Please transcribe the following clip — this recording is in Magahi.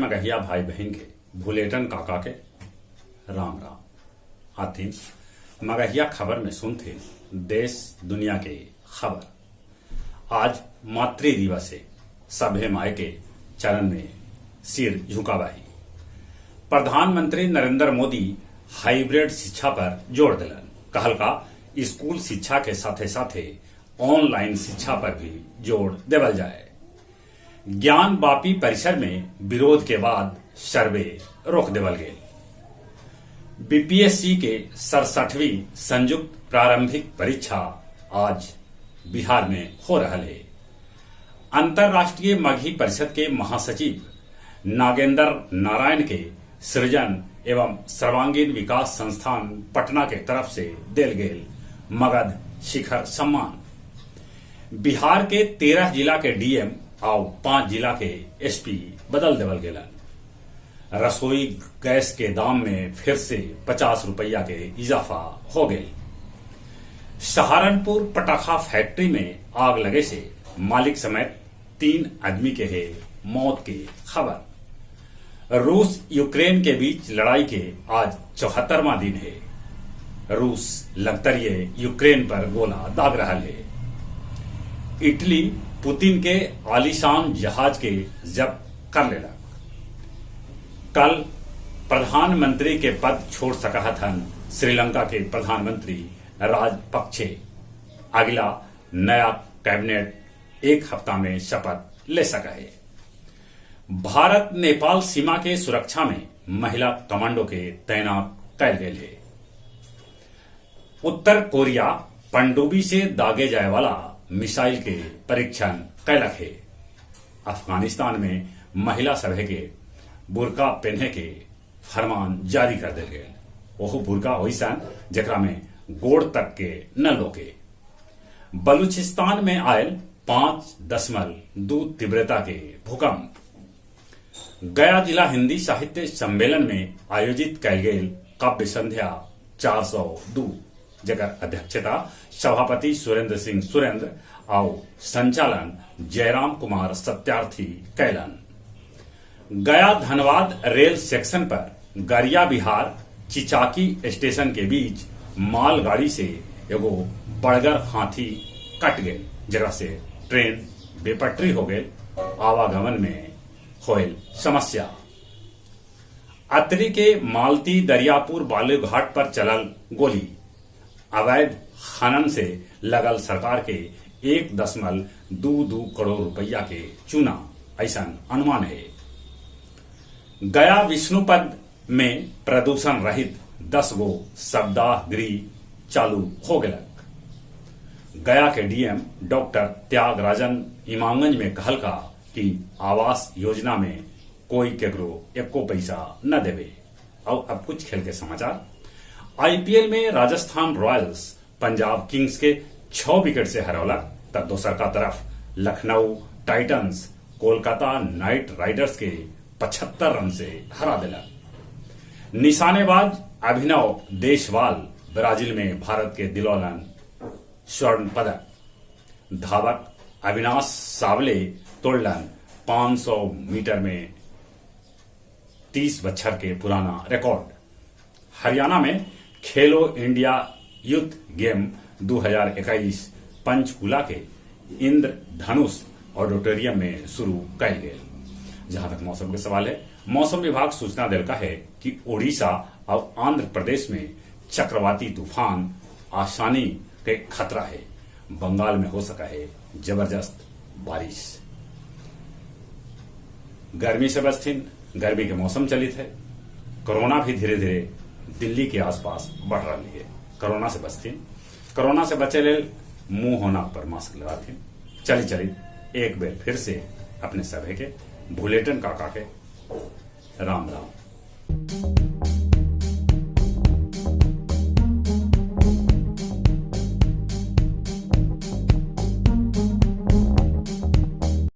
मगहिया भाई बहन के भुलेटन काका के राम राम। आथिन मगहिया खबर में सुनथिन देश दुनिया के खबर। आज मातृ दिवस है, सभे माय के चरण में सिर झुकावाही। प्रधानमंत्री नरेंद्र मोदी हाइब्रिड शिक्षा पर जोर दिलन, कहलका स्कूल शिक्षा के साथे साथे ऑनलाइन शिक्षा पर भी जोर देवल जाए। ज्ञानवापी परिसर में विरोध के बाद सर्वे रोक देवल गेल। बीपीएससी के 67वीं संयुक्त प्रारंभिक परीक्षा आज बिहार में हो रहा है। अंतर्राष्ट्रीय मगही परिषद के महासचिव नागेंद्र नारायण के सृजन एवं सर्वांगीण विकास संस्थान पटना के तरफ से देल गेल मगध शिखर सम्मान। बिहार के 13 जिला के डीएम आउ 5 जिला के एसपी बदल देवल गेलन। रसोई गैस के दाम में फिर से 50 रुपया के इजाफा हो गई। सहारनपुर पटाखा फैक्ट्री में आग लगे से मालिक समेत 3 आदमी के है मौत की खबर। रूस यूक्रेन के बीच लड़ाई के आज 74वां दिन है। रूस लगतरिये यूक्रेन पर गोला दाग रहा है। इटली पुतिन के आलीशान जहाज के जब्त कर लेलक। कल प्रधानमंत्री के पद छोड़ सकत हन श्रीलंका के प्रधानमंत्री राजपक्षे। अगला नया कैबिनेट एक हफ्ता में शपथ ले सका है। भारत नेपाल सीमा के सुरक्षा में महिला कमांडो के तैनात कैल गेल है। उत्तर कोरिया पनडुब्बी से दागे जाए वाला मिसाइल के परीक्षण कैलक है। अफगानिस्तान में महिला सभे के बुरका पहने के फरमान जारी कर दिल गेल। ओहो बुरका ओइसन जेकरा में गोड़ तक के न लोके। बलूचिस्तान में आयल 5.2 तीव्रता के भूकंप। गया जिला हिंदी साहित्य सम्मेलन में आयोजित कैल गेल काव्य संध्या 402 जकर अध्यक्षता सभापति सुरेंद्र सिंह सुरेंद्र आउ संचालन जयराम कुमार सत्यार्थी कैलन। गया धनबाद रेल सेक्शन पर गरिया बिहार चिचाकी स्टेशन के बीच मालगाड़ी से एगो बड़गर हाथी कट गेल, जकरा से ट्रेन बेपटरी हो गेल। आवागमन में होयल समस्या। अतरी के मालती दरियापुर बालूघाट पर चलल गोली। अवैध खनन से लगल सरकार के 1.22 करोड़ रुपया के चूना, ऐसा अनुमान है। गया विष्णुपद में प्रदूषण रहित 10 गो शवदाह गृह चालू हो गलक। गया के डीएम डॉक्टर त्यागराजन इमामगंज में कहलका कि आवास योजना में कोई केकरो एको पैसा न देवे। और अब कुछ खेल के समाचार। आईपीएल में राजस्थान रॉयल्स पंजाब किंग्स के 6 विकेट से हरौलक, तब दोसर का तरफ Lucknow Titans Kolkata night Riders के 75 रन से हरा दिलक। निशानेबाज अभिनव देशवाल ब्राजील में भारत के दिलौलन स्वर्ण पदक। धावक अविनाश सावले तोड़लन 500 मीटर में 30 बच्छर के पुराना रिकॉर्ड। हरियाणा में खेलो इंडिया यूथ गेम 2021 पंचकुला के इंद्र धनुष ऑडिटोरियम में शुरू कैल गेल। जहां तक मौसम के सवाल है, मौसम विभाग सूचना दिलका है कि ओडिशा और आंध्र प्रदेश में चक्रवाती तूफान आसानी के खतरा है। बंगाल में हो सका है जबरदस्त बारिश। गर्मी से बचथिन, गर्मी के मौसम चलित है। कोरोना भी धीरे धीरे दिल्ली के आसपास बढ़ रही है। कोरोना से बचथिन, कोरोना से बचे लेल मुंह होना पर मास्क लगाथिन। चली चली एक बेर फिर से अपने सभे के भुलेटन काका के राम राम।